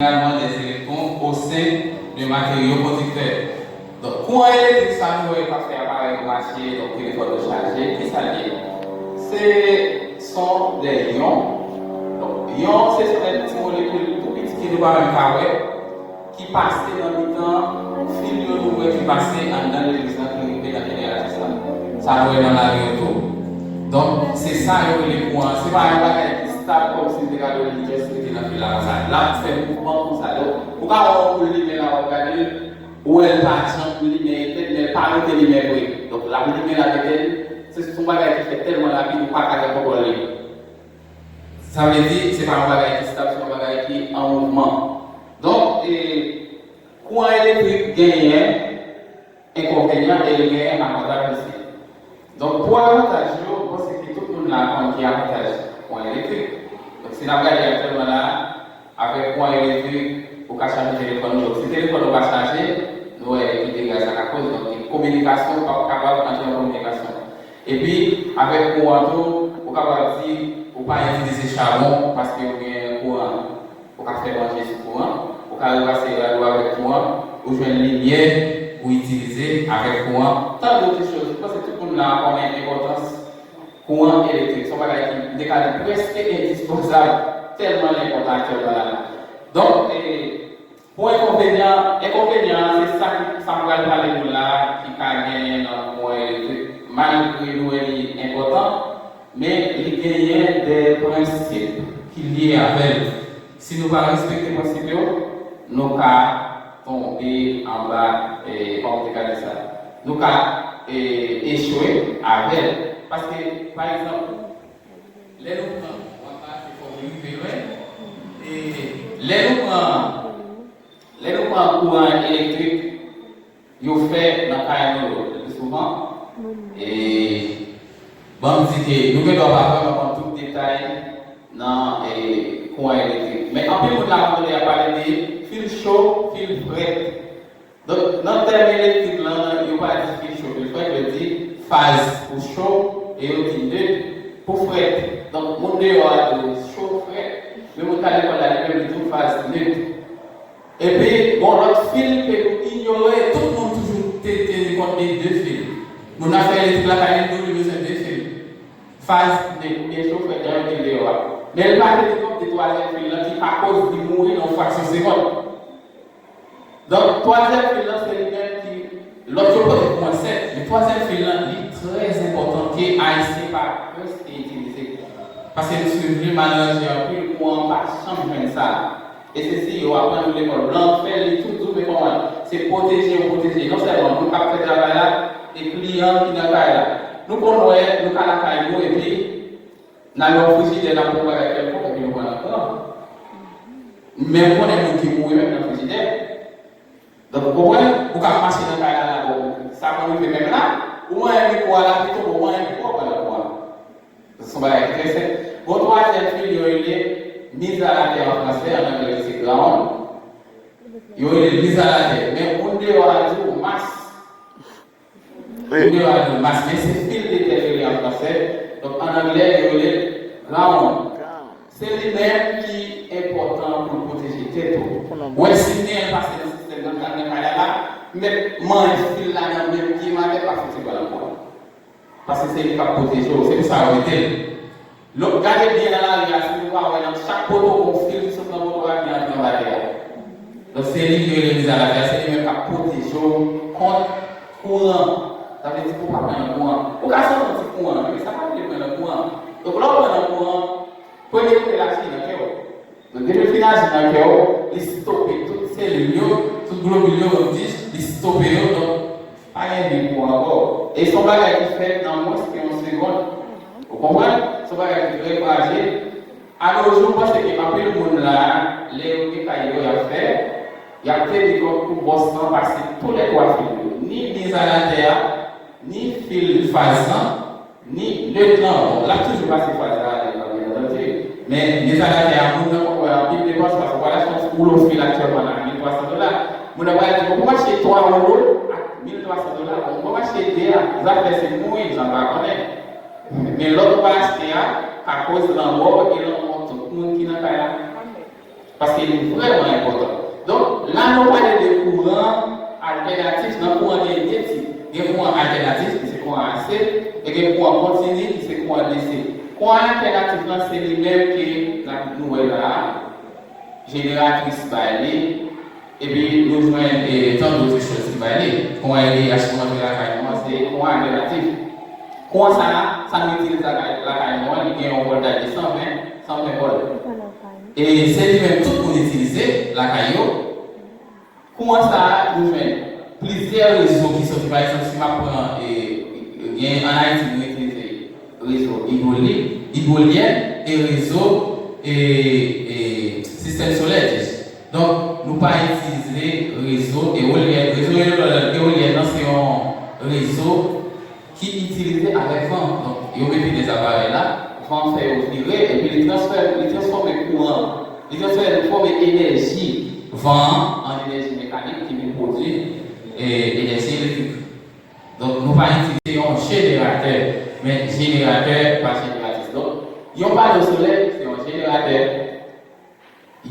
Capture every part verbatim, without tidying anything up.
Généralement des électrons au sein de matériaux conducteurs. Donk, kouran elektrik sa nou wè k ap fè aparèy nou mache, donk telefòn nou chaje, ki sa l ye? Se son de yon. Donk, yon se son de ti molekil tou piti ke nou pa menm ka wè, ki pase nan mitan fil yo nou wè ki pase anndan legliz lan ki rive nan jeneratris la. Sa nou wè nan lari yo tou. Donk, se sa yo rele kouran. Se pa yon bagay ki stab kòmsi m te ka di w li just rete nan fil la konsa. L ap fè mouvman konsa. Donk, ou ka wè yon boul limen la, w ap gade l, ou wè l pa janm limen etèn, men l pa rete limen vre. Donk, l ap limen, l ap etèn. Se yon bagay ki fèt tèlman rapid, ou pa ka gen kontwòl li. Sa vle di, se pa yon bagay ki stab, se yon bagay ki an mouvman. Donk, e, kouran elektrik genyen enkonvenyan e li genyen avantaj osi. Donk, pou avantaj yo, m panse ke tout moun la konn ki avantaj kouran elektrik. Donk, si n ap gade aktyèlman la, avèk kouran elektrik, ou ka chaje telefòn ou. Donk, si telefòn ou pa chaje, nou wè ki dega sa ka koz. Donk, kominikasyon, ou p ap kapab antre an kominikasyon. Epi, avèk kouran tou, ou kapab di, ou pa itilize chabon paske ou gen kouran. Ou ka fè manje sou kouran, ou ka repase rad ou avèk kouran, ou jwenn limyè pou itilize avèk kouran. Tan dòt choz, m panse tout moun la konnen enpòtans kouran elektrik. Se yon bagay ki, m te ka di, prèske endispansab, tèlman l enpòtan aktyèlman la. Donk, e, pou enkonvenyan, enkonvenyan an, se sa ki, sa m pral pale nou la, ki ka genyen nan kouran elektrik. Malgre nou wè li enpòtan, men li genyen de prensip ki lye avè l. Si nou pa respekte prensip yo, nou ka tonbe anba, e, kòman te ka di sa? Nou ka, e, echwe avè l. Paske, pa egzanp, lè nou pran, w ap mache fò w rive lwen, e, lè nou pran, lè nou pran kouran elektrik, yo fè nan kay nou yo. Le pli souvan, e, ban m di ke nou gen dwa pa vrèman konn tout detay nan, e, kouran elektrik. Men anpil moun la konnen y ap pale de fil cho, fil frèt. Donk, nan tèm elektrik lan, yo pa di fil cho, fil frèt, yo di faz pou cho, e yo di nèt pou frèt. Donk, moun deyò a di w cho, frèt, men moun k al lekòl la, li menm, li di w faz nèt. Epi, gon lòt fil ke nou inyore, tout moun toujou te teni kont de de fil. Moun nan fè elektrik lakay li, nou, li bezwen de fil. Faz nèt, oubyen cho frèt, jan yo di l deyò a. Men li pa teni kont de twazyèm fil lan ki ka koz li mouri nan yon fraksyon segonn. Donk, twazyèm fil lan, se li menm ki, lòt yo pote kouran sèt, men twazyèm fil lan, li trè enpòtan ke Ayisyen pa prèske itilize. Paske nou swiv li, malranje anpil, kouran pa janm jwenn sa. E se si yo aprann nou lekòl blan, fè li tou doub e kòman. Se pwoteje yo pwoteje. Non sèlman moun k ap fè travay la, e kliyan ki nan kay la. Nou konn wè, nou ka lakay nou, epi n al nan yon frijidè, n ap pran yon bagay kèlkonk, epi nou pran nan kouran. Men m konnen moun ki mouri menm nan frijidè. Donk, ou konprann? Ou ka mache nan kay la, la, bon, sa konn rive menm la, ou manyen mikwo a, l ap tonbe, ou manyen mikwo a, w pran nan kouran. Se yon bagay ki trè senp. Gon twazyèm fil yo rele mise à la terre an fransè, an anglè se ground. Yo rele mise à la terre. Men moun deyò a di w mas. Moun deyò a di w mas, men se fil de tè yo rele an fransè. Donk, an anglè, yo rele ground. Se li menm ki enpòtan pou l pwoteje tèt ou. Ou wè, si m gen pase nan sistèm nan, nan kay la, la, m mèt manyen fil la nan menm pye m atè, pa fouti pran nan kouran. Paske se li k ap pwoteje w, se pou sa yo mete l. Lè w gade byen nan lari a, si nou pa wè, nan chak poto gon fil ki sot nan poto a ki antre anba tè a. Donk, se li ki rele mise à la terre, se li menm k ap pwoteje w kont kouran. Sa vle di pou w pa pran nan kouran. Ou ka santi w ti kouran, men sa pa vle pran nan kouran. Donk, lè w pran nan kouran, premye kote l aji nan kè w. Donk, depi l fin aji nan kè w, li stope tout selil yo, tout globil yo, kòm di, li stope yo. Donk, pa gen vi pou ankò. E se yon bagay ki fèt nan mwens ke yon segonn. Ou konprann? Se yon bagay ki trè frajil. Anojou, m panse ke anpil moun la, lè yo gen kay yo y ap fè, y ap teni kont pou bòs lan pase tou lè twa fil yo. Ni mise à la terre a, ni fil faz lan, ni nèt lan. Bon, l ap toujou pase faz la, byen antandi. Men, mise à la terre a, moun nan poko wè anpil depans, paske w pral achte yon woulo fil aktyèlman la, mil twa san dola. Moun nan pral di, bon, pou m achte twa woulo ak mil twa san dola, bon, pou m achte de a, zafè se mouri, jan pa konnen. Men lòt ou pa achte a, ka koz lanmò, e lanmò tout moun ki nan kay la. Paske li vrèman enpòtan. Donk, la nou pale de kouran altènatif. Nan kouran gen de tip. Gen kouran altènatif, ki se kouran A C, e gen kouran kontini, ki se kouran D C. Kouran altènatif lan, se li menm ke nou wè la a, jeneratris bay li, epi nou jwenn, e, tann dòt chòs ki bay li. Kouran L D H ki rantre lakay nou an, se kouran altènatif. Kouran sa a, sa nou itilize lakay, lakay nou an, li gen yon vòltaj de san ven, san ven vòlt. E se li menm tout moun itilize lakay yo. Kouran sa a, nou jwenn plizyè rezo ki soti. Pa egzanp, si m ap pran, e, gen ann Ayiti, nou itilize rezo idwolik, idwolyèn e rezo, e, e, sistèm solè, dis. Donk, nou pa itilize rezo eolyèn. Rezo eolyèn nan se yon rezo ki itilize avèk van. Donk, yo mete de aparèy la, van fè yo vire, epi li transfè, li transfòme kouran, li transfòme enèji van an an enèji mekanik ki vin pwodui, e, enèji elektrik. Donk, nou pa itilize yon jeneratè, men jeneratè pa jeneratris. Donk, yon pano solè, se yon jeneratè.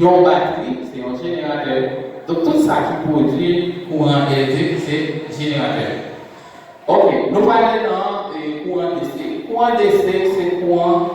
Yon batri, se yon jeneratè. Donk, tout sa ki pwodui kouran elektrik, se jeneratè. Ok, nou prale nan, e, kouran D C. Kouran D C, se kouran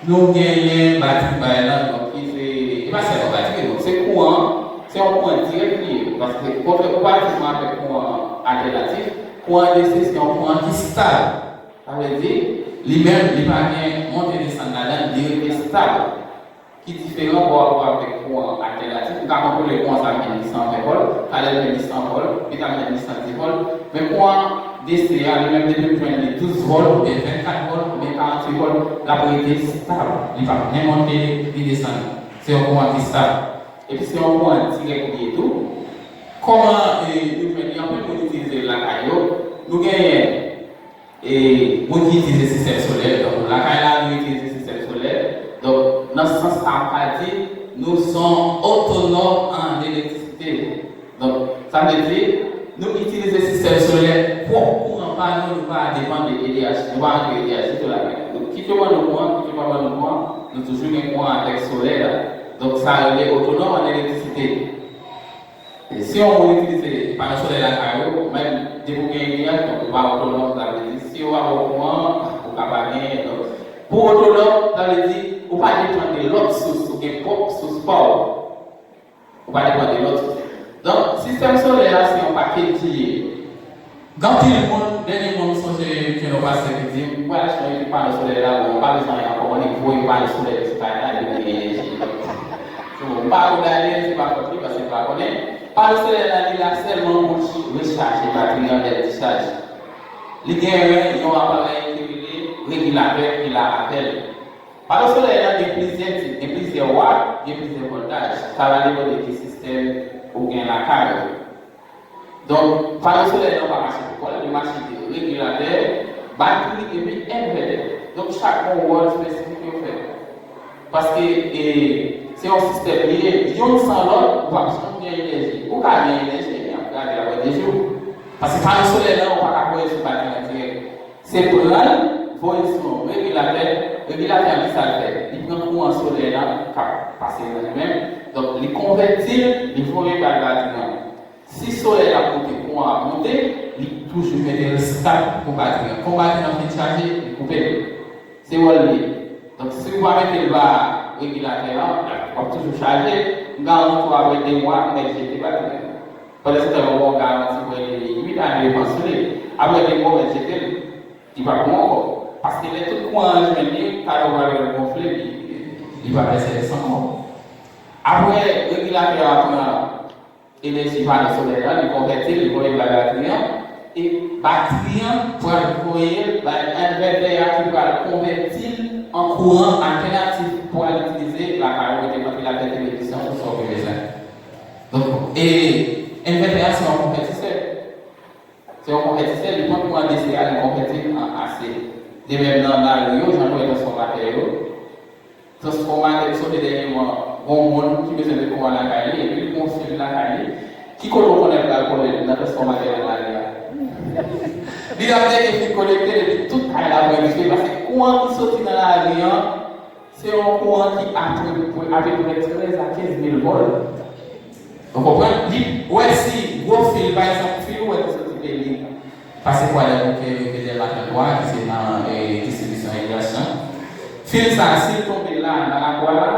nou genyen batri bay la, donk, ki se, e pa sèlman batri, donk, se kouran, se yon kouran dirèk li ye, paske, kontrè, konparativman avèk kouran altènatif, kouran D C, se yon kouran ki stab. Sa vle di, li menm, li pa gen monte desann ladan l, li rete stab. Ki diferan pa rapò avèk kouran altènatif. M ka kontwole kouran sa, l jwenn li san ven vòlt, talè l jwenn li san vòlt, pi ta l jwenn li san dis vòlt. Men kouran D C a, li menm, depi m jwenn li douz vòlt, oubyen vennkat vòlt, oubyen karanntuit vòlt, l ap rete stab. Li p ap ni monte, ni desann. Se yon kouran ki stab. Epi se yon kouran dirèk li ye tou. Kòman, e, nou jwenn li? Anpil moun itilize l lakay yo. Nou genyen E moun ki itilize sistèm solè, donk, lakay la, nou itilize sistèm solè. Donk, nan sans sa a, m ka di, nou se yon otonòm an elektrisite. Donk, sa vle di, nou itilize sistèm solè, pwòp kouran pa nou, nou pa depann de E D H, nou pa rantre E D H ditou lakay nou. Donk, kit yo ban nou kouran, kit yo pa ban nou kouran, nou toujou gen kouran avèk solè la. Donk, sa rele otonòm an elektrisite. E si yon moun itilize pano solè lakay ou, menm depi w gen E D H, donk, ou pa otonòm, sa vle di, si yo pa ba w kouran, ou ka pa genyen. Donk, pou w otonòm, sa vle di, ou pa depann de lòt sous, ou gen pwòp sous pa w. Ou pa depann de lòt sous. Donk, sistèm solè a, se yon pakèt ki ye. Gen anpil moun, dènyèman, m sonje ke yon pastè ki di, "M pral achte yon ekip pano solè la, bon, m pa bezwen anyen ankò, konnen voye pano solè yo sou kay la, epi m gen enèji." So, m pa kondane l, se pa fòt li, paske m pa konnen. Pano solè la, li la sèlman pou rechaje batri an lè l dichaje. Li gen yon aparèy ki rele regilatè ki la avè l. Pano solè a gen plizyè tip, gen plizyè wat, gen plizyè vòltaj. Sa va depann de ki sistèm ou gen lakay ou. Donk, pano solè yo pa mache pou kò l, yo mache de regilatè, batri epi envètè. Donk, chak gen yon wòl espesifik yo fè. Paske, e, se yon sistèm li ye, youn san lòt, ou p ap janm gen enèji. Ou ka gen enèji, men ap gade apre de jou. Paske pano solè la, ou pa ka voye sou batri an dirèk. Se pran l, voye sou yon regilatè, regilatè an ki sa l fè? Li pran kouran solè la k ap pase nan li menm, donk li konvèti l, li voye bay batri an. Si solèy la ap monte, kouran ap monte, li toujou mete l stab pou batri an. Kon batri an fin chaje, li koupe l. Se wòl li. Donk, si w pa mete l ba regilatè an, w ap toujou chaje. M ka rann ou apre de mwa, ou mèt jete batri an. Pandan se tan, w ap garanti prè de uit a nèf an sou li. Apre de mwa, ou mèt jete l. Li p ap bon ankò. Paske lè tout kouran an jwenn li, talè w pral wè l gonfle, li, li pa fè sèvis ankò. Apre, regilatè a pran enèji pano solè a, li konvèti l, li voye l bay batri an, e batri an pral voye l bay envètè a ki pral konvèti l an kouran altènatif pou al itilize lakay ou, mete vantilatè, televizyon, tout sa w te bezwen. Donk, e envètè a se yon konvètisè. Se yon konvètisè, li pran kouran D C a, li konvèti l an A C. De menm nan lari yo, jan nou wè transfòmatè yo. Transfòmatè, m sonje dènyèman, gen yon moun ki bezwen met kouran lakay li, epi l gen yon fil lakay li. Ki kote w konnen l pral kole l? Nan transfòmatè nan lari a. Li ap teke fil konekte l, epi tout kay la pran dife, paske kouran ki soti nan lari an, Se yon kouran ki apeprè, apeprè trèz a kenz mil vòl. Ou konprann? Li, ou wè si gwo fil, pa egzanp, fil ou wè ki soti Bèlin, pase Kwadèboukè, rive Dèlma trannntwa, ki se nan, e, distribisyon Egras lan. Fil sa a, si l tonbe la, nan Lakwa la,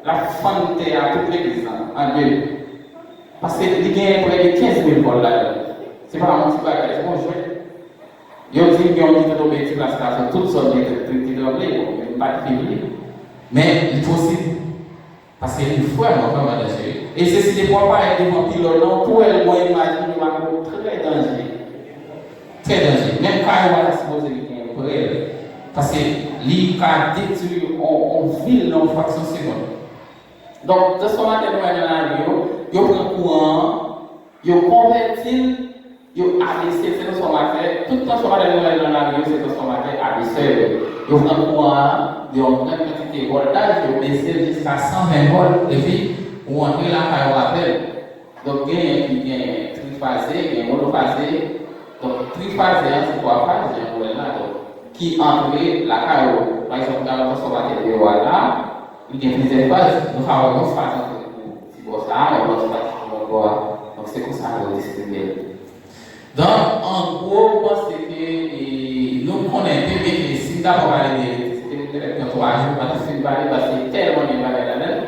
l ap fann tè a, tout legliz lan, an de. Paske li gen prè de kenz mil vòl ladan l. Se pa yon ti bagay, se yon jwèt. Yo di m gen yon ti tonbe ti plas la sou tout zòn elektrik ki tranble, bon, men m pa t viv li. Men li posib. Paske li vrèman, vrèman danjere. E se si depi w ap parèt devan pilòn nan, pou w wè l, bon, imaj li, li make w trè danje. Trè danje. Menm kay ou pa ta sipoze li gen prè l. Paske li ka detwi yon, yon vil nan yon fraksyon segonn. Donk, transfòmatè nou wè nan lari yo, yo pran kouran an, yo konvèti l, yo abese l, se transfòmatè, tout transfòmatè nou wè nan lari yo, se transfòmatè abesè yo ye. Yo pran kouran an de yon gran kantite vòltaj, yo bese l jiska san ven vòlt, epi ou antre lakay ou avè l. Donk, genyen ki gen trifaze, gen monofaze. Donk, trifaze an, se twa faz, jan nou wè l la, donk, ki antre lakay ou. Pa egzanp, gade transfòmatè deyò a la, li gen plizyè faz. Nou ka wè yon faz antre pou ti bò sa a, yon lòt faz pou lòt bò a. Donk, se konsa yo distribye l. Donk, an gwo, m panse ke, e, nou konnen byen ke si m ta pral pale de elektrisite, m te mèt pran twa jou, m pa t fin pale, paske tèlman gen bagay ladan l.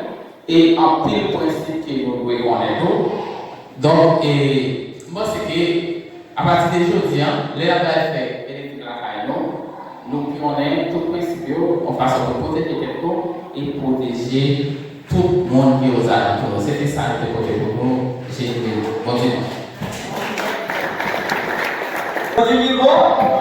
E anpil prensip ke nou dwe konnen tou. Donk, e, m panse ke, apati de jodi a, lè n ap bay fè elektrik lakay nou, nou konnen tout prensip yo, yon fason pou pwoteje tèt nou e pwoteje tout moun ki ozalantou nou. Se te sa nou te pote pou nou, jedi. Bon dimanch. Bon dimanch.